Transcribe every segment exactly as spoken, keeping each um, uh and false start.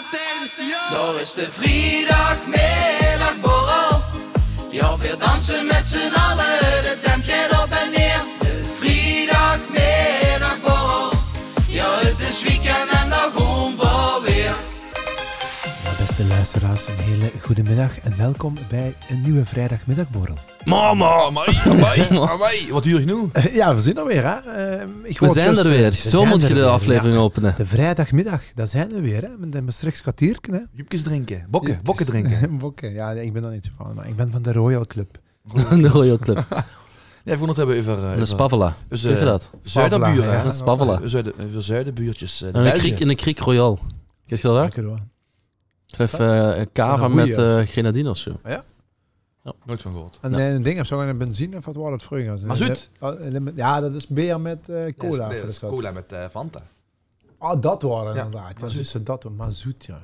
Attention! Daar is de vrijdagmiddagborrel. Ja, we dansen met z'n allen, de tent gaat op en neer. De vrijdagmiddagborrel. Ja, het is weekend en daar gaan we weer. Ja, beste luisteraars, een hele goede middag en welkom bij een nieuwe vrijdagmiddagborrel. Mama! Amai, amai, amai. Wat huur ich noe? Eh, ja, we zijn er weer, hè? Eh, ich hoor zjus, eh, we zijn er weer. Zo moet je de aflevering openen. De vrijdagmiddag, daar zijn we weer, hè? Met een Maastrichts kwartierke, hè? Jupkes drinken. Bokken, bokken drinken. Bokken, ja, ik ben daar niet zo van, maar ik ben van de Royal Club. De Royal Club. Ja, we gaan het hebben over, eh, een over spavela. Zeg je dat? Zuiderburen, ja. Een spavela. Zuider-, over zuiderbuurtjes, eh, de Belgen. En een kriek, een kriek Royal. Kent je dat? Lekker, hoor. Geef, eh, een cava met, eh, grenadine of zo. Ja? Ja. Nooit van gehoord. En, eh, een ding of zo, een benzine of wat was het vroeger? Mazoet. Ja, dat is beer met, eh, cola. Ja, dat is cola met, eh, Fanta. Ah, dat waren inderdaad. Ja, mazoet. Is het dat, mazoet, ja.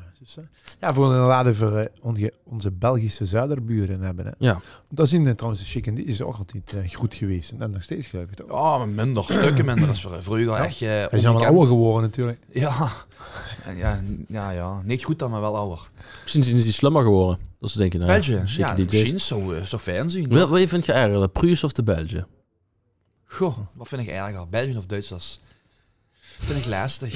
Ja, we willen inderdaad over, eh, onze, onze Belgische zuiderburen hebben, hè. Ja. Dat zien, eh, trouwens, de Chicken, die is ook altijd, eh, groet geweest. En nog steeds, geloof ik, toch? Ja, maar minder, stukken minder. Dat is vr-, vroeger echt, eh, die zijn wel ouder geworden, natuurlijk. Ja. En ja, n-, ja, ja. Niet goed dan, maar wel ouder. Misschien zijn ze slimmer geworden. Dat ze denken, nou ja, België, zeker ja, die misschien zou, eh, zou fijn zijn. Wat, wat vind je erger, de Pruisen of de Belgen? Goh, wat vind ik erger? Belgen of Duitsers? Vind ik lastig.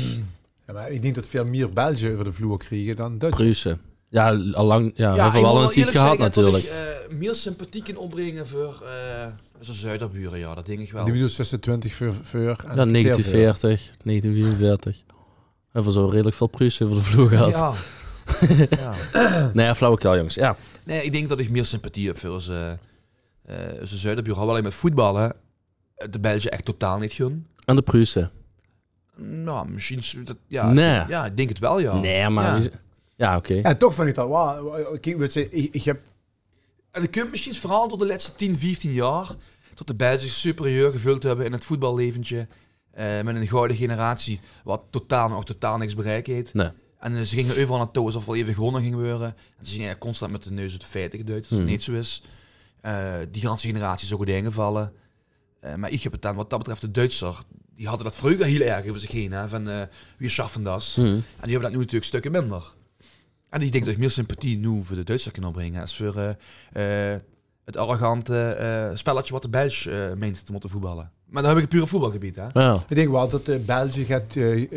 Ja, maar ik denk dat veel meer Belgen over de vloer krijgen dan Duitsers. Pruisen. Ja, al lang, ja, ja, hebben we wel een tijd gehad natuurlijk. Ik moet wel eerlijk zeggen dat ik, eh, meer sympathie kan opbrengen voor, eh, onze zuiderburen, ja, dat denk ik wel. Die bedoelt tussen twintig voor, voor en ja, negentien veertig, negentien vierenveertig. Hebben we zo redelijk veel Pruisen over de vloer gehad. Ja. Ja. Nee, flauwekul, jongens. Ja. Nee, ik denk dat ik meer sympathie heb voor onze, eh, onze zuiderburen. Alhoewel ik met voetballen, eh, de Belgen echt totaal niet gun. En de Pruisen? Nou, misschien s-, dat, ja, nee. Ja, ik denk het wel, ja. Nee, maar ja. Ja, oké. Ja, toch vind ik dat wel. Kijk, weet je, ik, ik heb En dat komt misschien vooral door de laatste tien, vieftien jaar, dat de Belgen zich superieur gevoeld hebben in het voetballeventje. Eh, met een gouden generatie, wat totaal, nog totaal niks bereikt heeft. Nee. En, eh, ze gingen overal naartoe alsof er al even gewonnen ging worden. En ze zijn eigenlijk constant met de neus op de feiten geduid, dat het niet zo is. Eh, die ganse generatie is ook uiteengevallen. Eh, maar ik heb het dan, wat dat betreft, de Duitser, die hadden dat vroeger heel erg over zich heen, hè, van, eh, "Wir schaffen das." En die hebben dat nu natuurlijk stukken minder. En ik denk dat ik meer sympathie nu voor de Duitsers kan opbrengen als voor, eh, eh, het arrogante, eh, spelletje wat de Belg, eh, meent te moeten voetballen. Maar dan heb ik het puur op voetbalgebied, hè? Ja. Ik denk wel dat de Belgen het, eh, eh,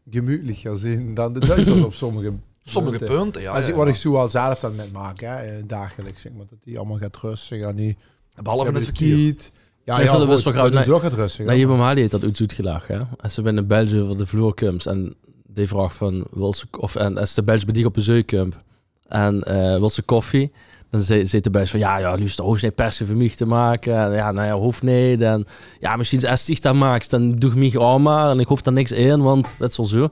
gemütlicher zijn dan de Duitsers op sommige punten. Sommige punten, ja. Als ik, ja, wat ik zo al zelf dan met maak, hè, eh, dagelijks, zeg maar, dat die allemaal gaat rustig aan die... Behalve in het verkeer. Ja, ja, dat is wel grappig. Nee, Jim O'Malley heeft dat ooit zoet gelachen, hè. Als ze bij een Belg over de vloer komt en die vraagt van, "Wils se k-," of, en als de Belg bij die op bezoek komt en, eh, "Wils se koffie?" Dan ze-, zegt de Belg van, "Ja, ja, luister, hoeft niet per se voor mij te maken." En, "Ja, nou ja, hoeft niet." En, "Ja, misschien als ik dat maak, dan doe ik mij al maar en ik hoef daar niks in, want het is wel zo."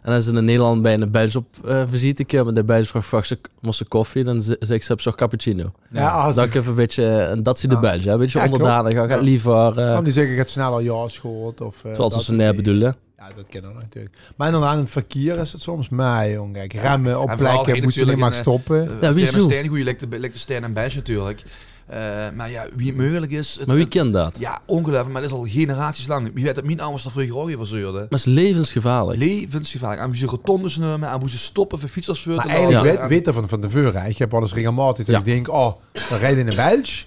En als ze in Nederland bij een Belg op, eh, visite komen en de Belg vraagt, vraagt ze, "Wils se koffie?" Dan ze-, zeg ik, "Heb ze ook cappuccino?" Ja, ah, dat ik even een beetje, en dat zie de Belgen, hè, een beetje onderdanig, gaat liever, eh, die zeggen, "Gaat sneller, ja, is goed." Of, eh, terwijl ze dat ze niet bedoelen. Ja, dat kan ook natuurlijk. Maar inderdaad, in het verkeer is het soms mij, jong. Kijk, remmen op plekken, moet je niet mag stoppen. Ja, wie zo? Stijn, goeie, lijkt de, lijkt de Stijn en Belg natuurlijk. Eh, maar ja, wie het mogelijk is. Maar wie kan dat? Ja, ongelooflijk, maar dat is al generaties lang. Wie weet dat mijn ouders dat vroeger ook even zeurden. Maar het is levensgevaarlijk. Levensgevaarlijk. Aan wie ze rotondes nemen, aan wie ze stoppen voor fietsers voor te laten. Maar eigenlijk weet, weet er van, van tevoren, hè. Ik heb wel eens regelmatig dat ik denk, "Oh, dan rijdt in de Belg."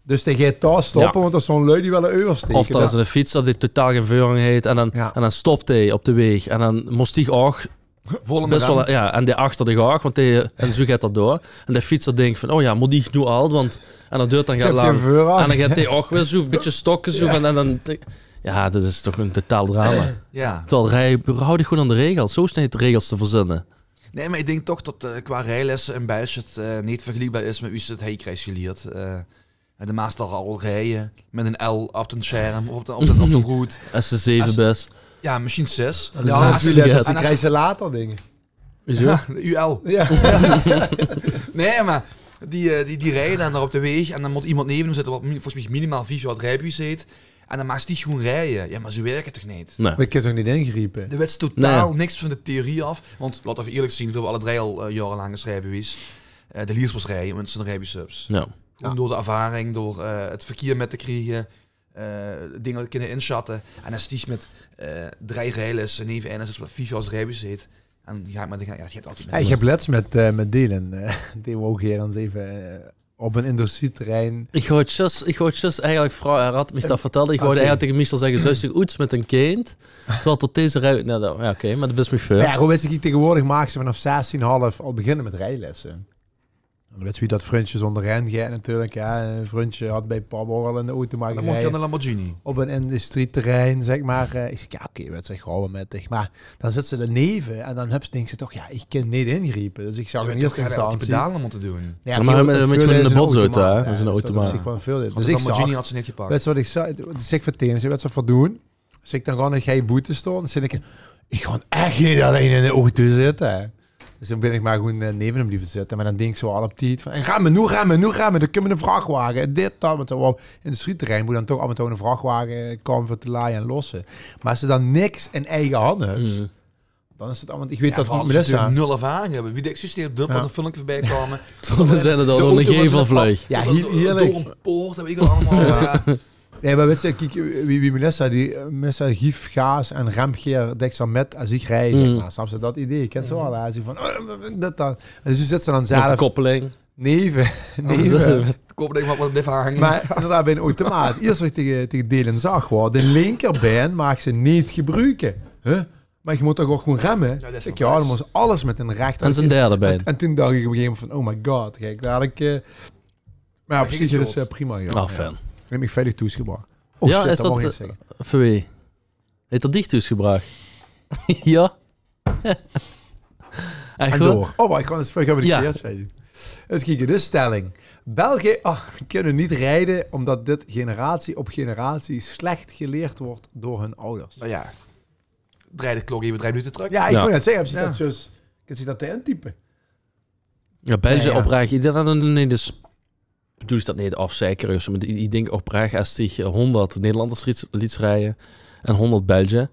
Dus die gaat daar stoppen, want er zijn lui die willen oversteken. Of dat is een fietser die totaal geen voorrang heeft en dan, en dan stopt hij op de weg. En dan moest hij ook best wel, ja, en die achter de gaag, want die, en zo gaat dat door. En de fietser denkt van, "Oh ja, moet ik nu al?" Want, en dat duurt dan gaat lang. En dan gaat hij ook weer zo, een beetje stokken zo. En, en dan, ja, dat is toch een totaal drama. Ja. Terwijl rij, hou dich gewoon aan de regels. Zo zijn de regels te verzinnen. Nee, maar ik denk toch dat, eh, qua rijlessen in België het, eh, niet vergelijkbaar is met wie ze het hier krijgt geleerd. Eh, de meeste al rijden met een L op de scherm, op de, op de, op de route. Als ze zeven best. Ja, misschien zes. Ja, als ze, als ze later dingen. Wieso? Ja, de U L. Ja. Nee, maar die, eh, die, die rijden dan daar op de weg en dan moet iemand neven hem zitten wat mi-, volgens mij minimaal vief jaar het rijbewijs heeft. En dan mag die gewoon rijden. Ja, maar zo werkt het toch niet? Nee. Maar ik kan toch niet ingrijpen? Er weet totaal niks van de theorie af. Want laten we eerlijk zijn, we hebben alle drie al, eh, jarenlang een rijbewijs. Eh, de liers pas rijden, want ze een rijbewijs hebben. Ja. Gewoon door de ervaring, door, eh, het verkeer met te krijgen, eh, dingen kunnen inschatten. En dan stieg met, eh, drie rijlessen, neven en is wat vief jaar als rijbewijs heeft. En die gaon iech mèt, ja, dat geit altied mèt. Ja, iech höb lèts mèt, eh, mèt Dylan, eh, dee woog hei ins eve, eh, op 'n industrieterrein. Iech wouw 't zjus, iech wouw 't zjus eigelek vraoge, heer had miech dat vertèld. Iech wouw eigelek tege Michel zègke: "Zouws diech oets mèt e kind?" Terwijl tot deze rij, noe, dat, ja, oké, meh dat is miech veur. Ja, gewoen, wèts te, kiek, tegeswoordeg maag ze vaanaof zestien, half al beginne mèt rijlèsse. En wèts te wie dat vrundsje zoonder hen geit natuurlek, ja. E vrundsje had bij pap ouch al 'nen auto, meh dat moch gerije. Op 'n industrieterrein, zeg mer. Eh, iech zègk: "Ja, oké, wèts te, iech gaon wel mèt diech." Meh daan zits te dao neve en daan höbs te, dinks te toch: "Ja, iech kin neet ingriepe." Dus iech zag in ierste instantie... Pedale mote doen. Ja, meh mèt gewoen 'ne botsauto, hè? Dat is 'nen automaat. Dus iech zag, wèts te wat iech zag? Iech zègk veur Tim, iech zègk: "Wèts te wat v'r doen?" Dus iech daan gewoen, iech geit boete stoon. Dus iech dink: "Iech gaon ech neet allein in d'n auto zitte." Dus daan bin iech mer gewoen, eh, neve häöm blieve zitte. Meh daan dink iech zoe al op tied vaan: "Remme, noe remme, noe remme. Dao kump 'ne vrachwage." Dit, dat, mèt zoe wel industrieterrein moot daan toch aof en touw 'ne vrachwage koume veur te laje en losse. Meh es te daan niks in eige han höbs, daan is 't allemaol, iech weit dat vaan Melissa. Nul ervaring höbbe. Wie dèks te op Dump 'n filmke veurbij koume? Zouwe v'r zègke tot 'n gevelvleug. Ja, hiel ierlek. Door 'n poort, höb iech allemaol, ja. Nein, meh wèts te, kiek, wie, wie Melissa, die, eh, Melissa gief gaas en remp geer dèks al mèt es iech rij, zeg mer. Snaps te dat idee? Kins te wel, hè? Zoe vaan, eh, dat, dat. En zoe zits te daan zelf... Of de koppeling. Neve, neve. De koppeling wat, wat blief hange. Meh inderdaad, bij 'nen automaat. Ierste wat iech tege, tege Dylan zag, waor: "De linkerbein maags te neet gebruke." Huh? "Meh iech moot toch ouch gewoen remme?" Ja, dat is... Iech, ja, daan mós te alles mèt 'n rechter... En zien derde bein. En, en toen dach iech op e gegeve momint vaan: "Oh my god, kiek, dao had iech, eh," Meh ja, op ziech is 't, eh, prima, ja. Ah, fijn. Höb iech miech veilig thoes gebrach. Oh, ja, shit, is dat moch iech neet zègke. Veur wie? Heet 'r diech thoes gebrach? Ja. Ech waor? En door. Oh, meh iech kin 't veilig höbbe gekeerd, zag iech. Ins kieke, de stèlling. Belge, ah, kinne neet rije umtot dit generatie op generatie slech gelierd weurt door hun ouders. Meh ja, drej de klok eve drei minute trök. Ja, iech wouw net zègke, höbs te dat zjus, kins te dat intype? Ja, Belge oprech. Iech dink dat 't neet is, bedoel iech dat neet aofzeikere of zoe, meh iech dink oprech, es diech hoonderd Nederlanders liets, liets rije en hoonderd Belge,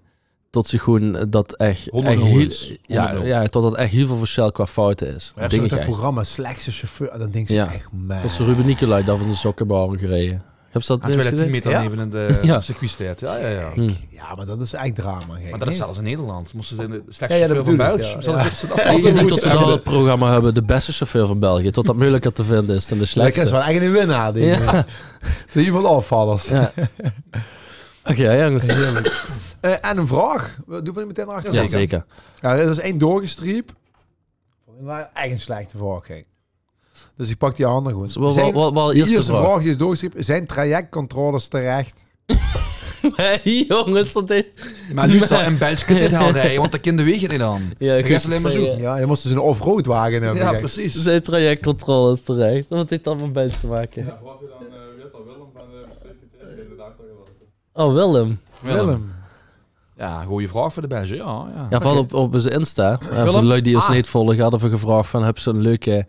tot ze gewoen dat ech, hoonderd ech hiel, ja, ja, tot dat ech hiel väöl versjèl qua foute is. Ja, dink iech ech. Zoe dat programma Slechtste Chauffeur, daan dinks te ech, man. Tot ze Ruben Nicolai dao vaan de sokke höbbe gerije. Höbs te dat neet gezeen? Tien meter neve 't, eh, circuit steit. Ja, ja, ja. Ja, meh dat is ech drama, hè. Meh dat is zelfs in Nederland. Mós te zègke, de slechtste chauffeur vaan België. Iech dink tot ze dao 't programma höbbe, de bèste chauffeur vaan België. Tot dat meujelek te vinde is daan de slechtste. Dat is wel ech 'ne winnaar, dink iech. Ja. Hiel väöl aofvallers. Ja. Oké, jonges. Eh, en 'n vraog. Doen v'r die metein d'r achter? Ja, zeker. Ja, dat is ein doorgestriep. Meh ech 'n slechte vraog, hè. Dus iech pak die aander gewoen. Wat, wat, wat, de ierste vraog die is doorgestriep: "Zien trajectcontroles terech?" Nein, jonges, dat is... Meh Luus, in België kins te neet hel rije, want dao kins te de weeg neet aon. Ja, dao geis te allein mer zoe. Ja, daan mós te dus 'nen offroadwage höbbe. Ja, precies. Zien trajectcontroles terech? Wat heet dat mèt België te make? Ja, vraog daan, eh, wie heet dat, Willem vaan de Maastricht T T R? Oh, Willem. Willem. Ja, gooj vraog veur de Belge, ja, ja. Ja, v'r hadde op, op eus Insta, eh, veur de lui die us neet volge, hadde v'r gevraog vaan: "Höbs te 'n leuke,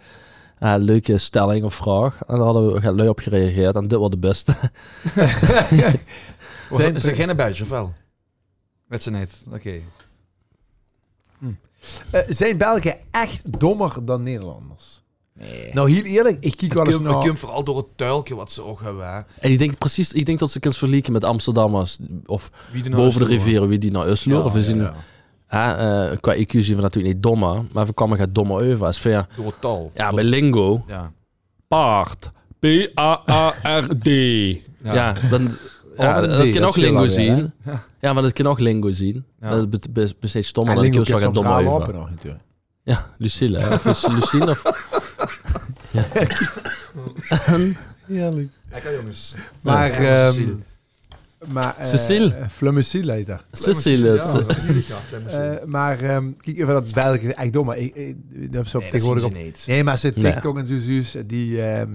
eh, leuke stèlling of vraog?" En dao hadde lui op gereageerd en dit waor de bèste. Zien, zien gein Belge, of wel? Wèts te neet, oké. Eh, zien Belge ech dommer daan Nederlanders? Nein. Noe, hiel ierlek, iech kiek wel ins nao... 't Kump veural door 't tuilke wat ze ouch höbbe, hè. En iech dink precies, iech dink tot ste 't kins vergelieke mèt Amsterdammers of bove de riviere, wie die nao us loere. V'r zien, hè, eh, qua I Q zien v'r natuurlek neet dommer, meh v'r koume get dommer euver. Es v'r... Door 't taol. Ja, bij lingo. Ja. Paard. P A A R D. Ja, daan, ja, dat kin ouch lingo zien. Ja, meh dat kin ouch lingo zien. Dat be-, be-, besteit stommer, daan kins te get dommer euver. Ja, Lucille, hè? Of is Lucille of... Ja. Ierlek. Lekker, jonges. Meh, ehm, Cécile. Flemicile heet dat. Cécile, ja, Cécile. Eh, meh, ehm, kiek, euver dat Belge, ech dom, meh iech, iech, dat höbs te op... Nein, dat zien ze neet. Nein, meh es te TikTok en zoe zuus, die, ehm,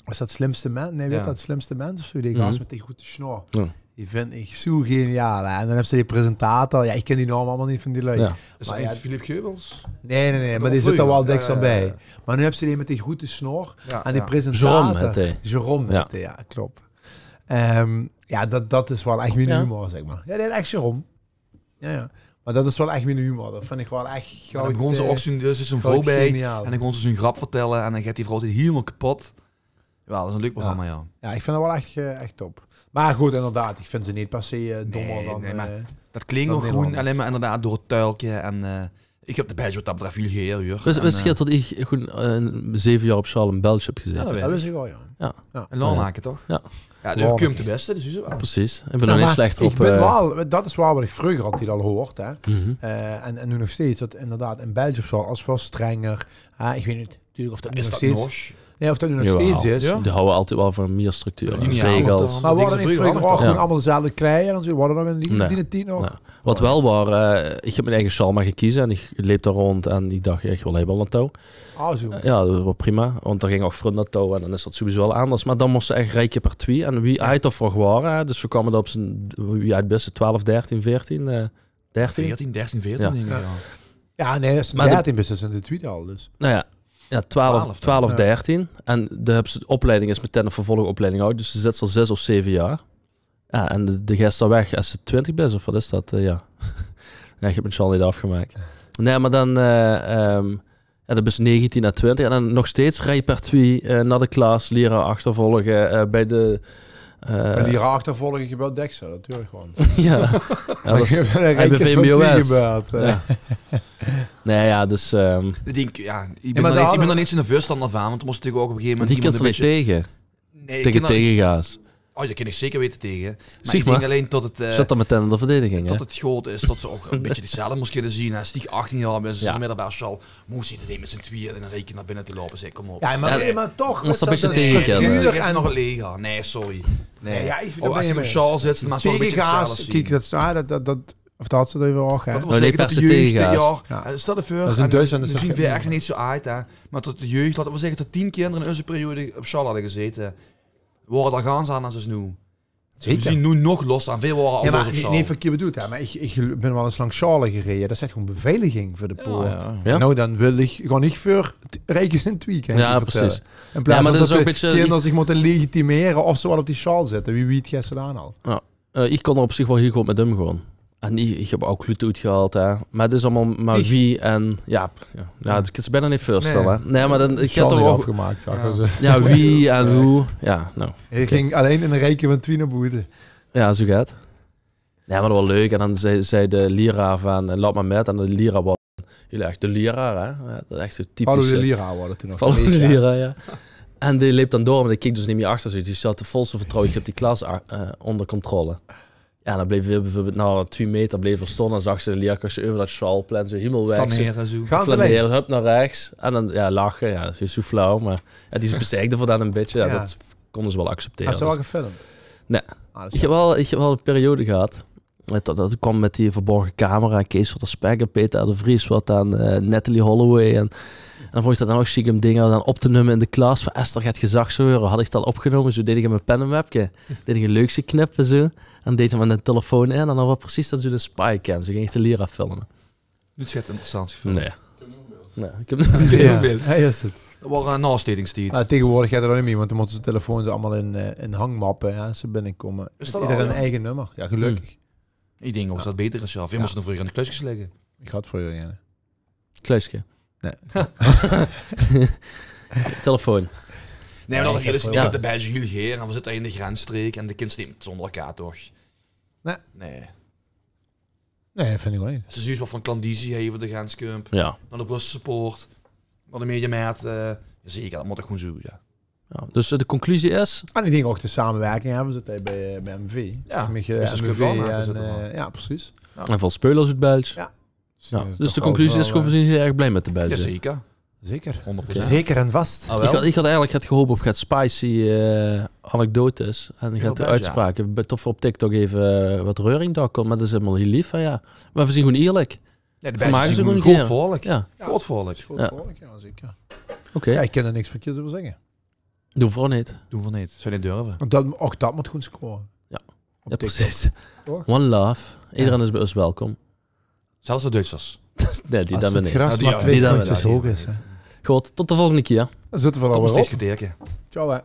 is dat Slimste Mens? Nein, wie heet dat, Slimste Mens of zoe? Die gaas mèt die groete snor. Ja. Die vin iech zoe geniaal, hè. En daan höbs te dee presentator. Ja, iech kin die naome allemaol neet vaan die lui. Ja. Is dat neet Philippe Geubels? Nein, nein, nein. Meh dee zit dao wel dèks bij. Meh noe höbs te dee mèt die groete snor. Ja, en dee presentator. Jérôme heet dee. Jérôme heet dee, ja, klop. Ehm, ja, dat, dat is wel ech mien humor, zeg mer. Ja, dee heet ech Jérôme. Ja, ja. Meh dat is wel ech mien humor. Dat vin iech wel ech... Daan begon ze ouch zoe'n, dus is zoe'n vrouw bij. En daan begon ze zoe'n grap vertèlle en daan geit die vrouw hielemaol kepot. Jawel, dat is 'n leuk programma, ja. Ja, iech vin dat wel ech, eh, ech top. Meh good, inderdaad, iech vin ze neet per se, eh, dommer daan... Nein, meh dat klink ouch gewoen allein mer inderdaad door 't tuilke en, eh, Iech höb de Belsj wat dat betröf väöl geheerd, huur. Wis, wis geer tot iech gewoen, eh, zeve jaor op sjaol in Belsj höb gezete? Jao, dat wis iech wel, jao. Jao. In Laornaeke, toch? Jao. Jao, dus kump de bèste, dus is 't wel. Percies. Iech bin dao neet slech op, eh. Iech bin wel, dat is wel wat iech vreuger altied al hoort, hè. Eh, en, en noe nog steeds, dat inderdaad in Belsj op sjaol, alles väöl strenger. Hè, iech weit neet, natuurlek, of dat noe nog steeds is. Jawel. Die hawwe altied wel vaan mie structuur en regels. Meh waore dat neet vreuger ouch gewoen allemaol dezelfde kleier en zoe? Waore dat nog in die, die tied nog? Wat wel waor, eh, iech höb mien eige sjaol moge keze en iech leep dao roond en iech dach, iech wèl hei wel naotouw. Ah, zoe. Eh, jao, dat waor prima, want dao ginge ouch vrun naotouw en daan is dat sowieso wel anders. Meh daan mós te ech rij per twie. En wie aajd of v'r waore, hè, dus v'r kwame dao op zien, wie aajd bis te, twelf, dertien, veertien, eh, dertien? Veertien, dertien, veertien, dink iech, jao. Jao, nein, es te dertien bis, is 't in de twiede al, dus. Noe jao, jao, twelf, twelf, dertien. En de, höbs te, de opleiding is metein 'n vervolgopleiding ouch, dus de zits al zès of zeve jaor. Jao, en de, de geis dao weg es te twintig bis, of wat is dat? Eh, jao. Jao, iech höb mien sjaol neet aofgemaak. Nein, meh daan, eh, ehm, jao, daan bis te negentien nao twintig en daan nog steeds rij per twie, eh, nao de klas, lieraar achtervolge, eh, bij de, eh, lieraar achtervolge gebeurt dèks, hè, natuurlek gewoen. Jao. Jao, dat is bij V M B O S. Nein, jao, dus, ehm, iech dink, jao, iech bin dao neet zoe'n veurstander vaan, want daan mós te natuurlek ouch op e gegeve memint iemand e bitteke tege. Nein, tege, tege gaas. Oh, dao kin iech zeker weite tege. Meh iech dink allein tot 't, eh, tot 't good is, tot ze ouch e bitteke dezelfde mós kinne zien. Es iech achttien jaor bin, ze middelbaar sjaol, mós te neet mèt z'n twieë in 'n rijke nao binne te loupe, zègk, kom op. Jao, meh, meh toch, mós te e bitteke tege kinne. Nein, sorry. Nein, jao, iech vin, es te op sjaol zits, daan mós te wel e bitteke dezelfde zien. Kiek, dat is, ah, dat, dat, dat Of dat ze dao weer ouch, hè? Dat wèlt zègke tot de jeug dit jaor, jao, stèl diech veur, en veer zien ech neet zoe aajd, hè, meh tot de jeug, laote v'r zègke, tot tien kinder in eus periode op sjaol hadde gezete, waore dao gans anders es noe. Zeker. Veer zien noe nog losser en veer waore al los op sjaol. Neet verkierd bedoeld, hè, meh iech, iech bin wel ins langs sjaole gereje. Dat is gewoen beveiliging veur de poort. Jao. Noe, daan wèl iech gewoen neet veur rij per twie kinne vertèlle. In plaots vaan tot de kinder ziech mote legitimere of ze wel op die sjaol zitte. Wie wied geis te daan al? Jao. Eh, iech kós dao op ziech wel hiel good mèt umgoon. En iech, iech höb ouch kloete oetgehaold, hè. Meh 't is allemaol meh wie en, jao, jao, dat kins te bijna neet veurstèlle, hè. Nein, meh daan, iech höb toch ouch aofgemaak, zag iech. Jao, wie en wie. Jao, noe. Iech góng allein in 'n rijke vaan twie nao boete. Jao, zoe geit 't. Nein, meh dat waor leuk. En daan zag, zag de lieraar vaan, eh, "Laot mer mèt." En de lieraar waor hiel erg de lieraar, hè? Jao, dat is ech zoe typisch, eh, Paulo de lieraar waor dat toen nog. Paulo de lieraar, jao. En dee leep daan door, meh dee keek dus neet mie achter ziech. Dee had 't volste vertrouwe, iech höb die klas, eh, oonder controle. Jao, daan bleve veer beveurbeeld nao twie meter bleve veer stoon en zag ze de lieraar euver dat sjaolplein zoe hielemaol weg. Flanere, zoe. Flanere, hup, nao rechs. En daan, jao, lache, jao, dat is zoe flauw, meh jao, die bezeikde veur daan e bitteke. Jao, dat kóste ze wel acceptere. Höbs te dat wel gefilmp? Nein. Ah, dat is jaomer. Iech höb wel, iech höb wel 'n periode gehad. Eh, dat, dat kaom mèt die verborge camera, Kees van der Spek en Peter R. de Vries, wat daan, eh, Natalie Holloway. En, en daan vónj iech dat daan ouch sjiek um dinger daan op te numme in de klas. Veur es d'r get gezag zouw weure, had iech dat opgenome. Zoe deeg iech mèt pen en wepke, deeg iech e leukske knippe, zoe. En deeg iech mèt 'ne telefoon in. En daan waor percies dat zoe de spycam. Zoe góng iech de lieraar filme. Noets get interessants gevónje. Nein. Nein, iech höb... Jao, hei is 't. Dat waor, eh, naoslevingstied. Meh tegenwoordeg geit dat ouch neet mie, want daan mote de telefoons allemaol in, eh, in hangmappe, hè, es ze binnekómme. Is dat al, jao? Ederein eige nummer. Jao, gelökkeg. Iech dink ouch tot dat beter is, jao. Veer móste vreuger in de kluiskes ligke. Iech had vreuger geine. Kluiske. Nein. Telefoon. Nein, meh dat is, iech höb de Belsj hiel geer en veer zitte in de grensstreek en de kins neet zoonder elkaar, toch? Nein. Nein. Nein, dat vin iech wel neet. Es te zuus wat veur klandizie hei euver de grens kump. Jao. Nao de Brusselse poort. Nao de Mediamarkt, eh, zeker, dat mót toch gewoen zoe, jao. Jao, dus, eh, de conclusie is? En iech dink ouch de samewèrking, hè, veer zitte hei bij, eh, bij M V. Jao, dus dat is M V en, eh, jao, percies. Jao. En väöl speulers oet Belsj. Jao. Jao, dus de conclusie is gewoen, veer zien hiel erg blij mèt de Belsj. Jao, zeker. Zeker. Hónderd percent. Oké. Zeker en vas. Ah, wel. Iech had, iech had eigelek get gehaop op get spicy, eh, anekdotes en get uitspraoke. Tot v'r op TikTok eve, eh, wat reuring dao kump, meh dat is allemaol hiel leef, hè, jao. Meh veer zien gewoen ierlek. Jao, de Belsj is gewoen good volk. Jao. Good volk. Good volk, jao, zeker. Oké. Jao, iech kin dao niks verkiers euver zègke. Doen v'r neet. Doen v'r neet. Zouw neet dörve. Dat, ouch dat mót gewoen score. Jao. Op TikTok. Jao, percies. Toch? One love. Jao. Ederein is bij us welkom. Zelfs de Duitsers. Nein, die daan weer neet. Es 't gras mer twie puntjes hoog is, hè. Good, tot de volgende kier. Daan zitte v'r alweer op. Ciao, hè.